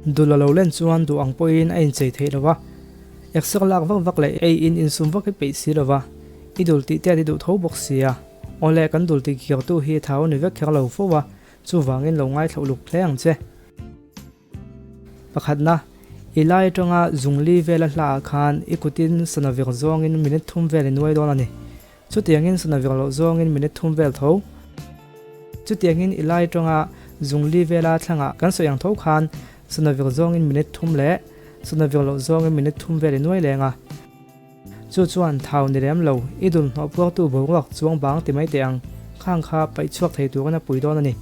Dul a lo len chuan duh ang pawhin a inchei theih lo va, eksak lak vak vak leh ei in insum vak hi peih si lo va, i dul tih te a ti duh tho bawk si a. Awle, kan dul tih kiartu hi thau a ni vek kher lo fo a, chuvangin lo ngaithla uluk hle ang che. Pakhatna, i lai atanga zungli vela hlaah khan i kutin sana vir zawngin minute thum vel i nuai dawn a ni. Chutiangin sana vir loh zawngin minute thum vel tho. Chutiangin i lai atanga zungli vela thlangah kan sawi ang tho khan sana vir zawngin minute thum leh sana vir loh zawngin minute thum vel i nuai leng a. Chu chuan thau ni lem lo, i dul hnawh puaktu boruak chuang bang ti mai teh ang, khang kha paih chhuak thei turin a pui dawn a ni.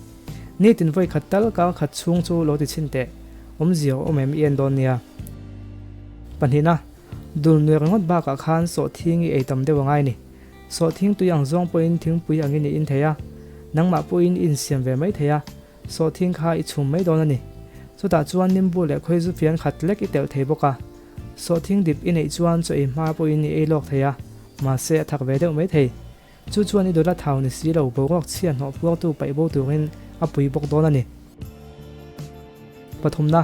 Nitin vawi khat tal kar khat chhung chu lo ti chhin teh, awmzia awm em i en dawn nia. Pahnihna, dul nuai ringawt bakah khan sawhthing i ei tam deuh a ngai ni. Sawhthing tui ang zawng pawhin thingpui angin i in thei a, nangmah pawhin i insiam ve mai thei a, Sawhthing kha i chhum mai dawn a ni. Chutah chuan nimbu leh khawizu fian khat lek i telh thei bawk a. Sawhthing dip i neih chuan chaw ei hma pawhin i ei lawk thei a, mahse a thak ve deuh mai thei. Chu chuan i dawla thau ni si lo boruak chhia hnawh puangtu paih bo turin a pui bawk dawn a ni. Pathumna,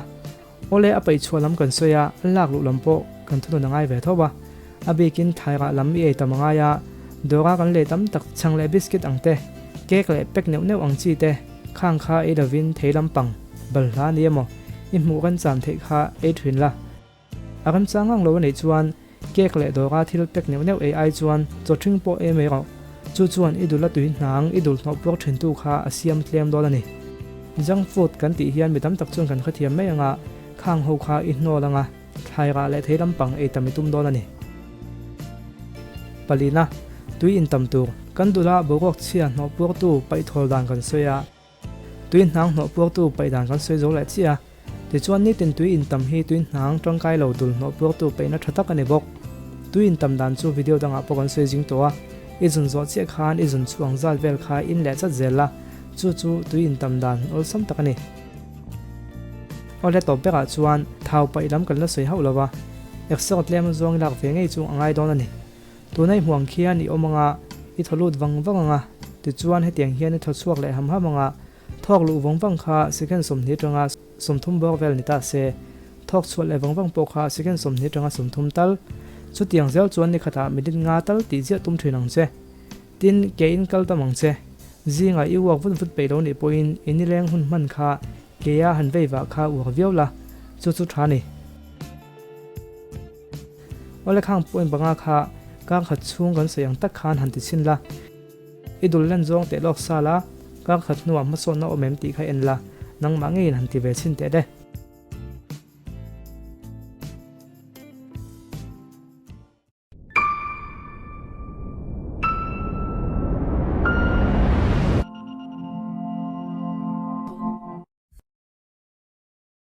Awle a paih chhuah lam kan sawi a, a lak luh lam pawh kan thunun a ngai ve tho a. A bikin thairah lam i ei tam a ngai a, dawra kan lei tam tak chhang leh biscuit ang te, cake leh pack neuh neuh ang chi te, khang kha ei lovin thei lampang balhla ni emaw i hmuh remchan theih kha ei thin la. A remchang ngang lo a neih chuan cake leh dawra thil pack neuh neuh ei ai chuan chaw ṭhing pawh ei mai rawh. Chu chuan i dul a tui hnang i dul hnawh puak ṭhintu kha a siam tlem dawn a ni. Junk food kan tih hian mi tam tak chuan kan hrethiam mai ang a, khang ho kha i hnawl ang a, thlairah leh thei lampang ei tam i tum dawn a ni. Palina, tui intam tur. Kan dula boruak chhia hnawh puaktu paih thawl dan kan sawi a. Tui hnang hnawh puaktu paih dan kan sawi zo leh chiah a. Tichuan nitin tui intam hi tui hnang tangkai lo dul hnawh puaktu paihna tha tak a ni bawk. Tui intam dan chu video dangah pawh kan sawi zing tawh a. I zun zawh chiah khan i zun chhuang zat vel kha in leh chat zel la, chu chu tui intam dan awlsam tak a ni. Awle tawp berah chuan thau paih lam kan la sawi hauh lo va, exer tlem zawng i lak ve ngei chu a ngai dawn a ni. Tuna i hmuang khian i awm anga, i thaw lut vang vang anga, tichuan hetiang hian i thaw chhuak leh ham ham anga, thawk luh vang vang kha second 20 atanga 30 bawr vel ni ta se, thawk chhuah leh vang vang pawh kha second 20 atanga 30 tal. Chutiang zel chuan ni khatah minute nga tal tih ziah tum thin ang che. Tin, ke in kal tam ang che. Zingah i uak vut vut peih lo nih pawhin i nileng hun hman kha keia han vei vah kha uak viau la, chu chu tha ni. Awle khang point panga kha kar khat chhung kan sawi ang tak khan han ti chhin la. I dul len zawng teh lawk sa la, kar khat hnuah hmasawnna awm em tih kha en la, nangmah ngeiin han ti ve chhin teh le.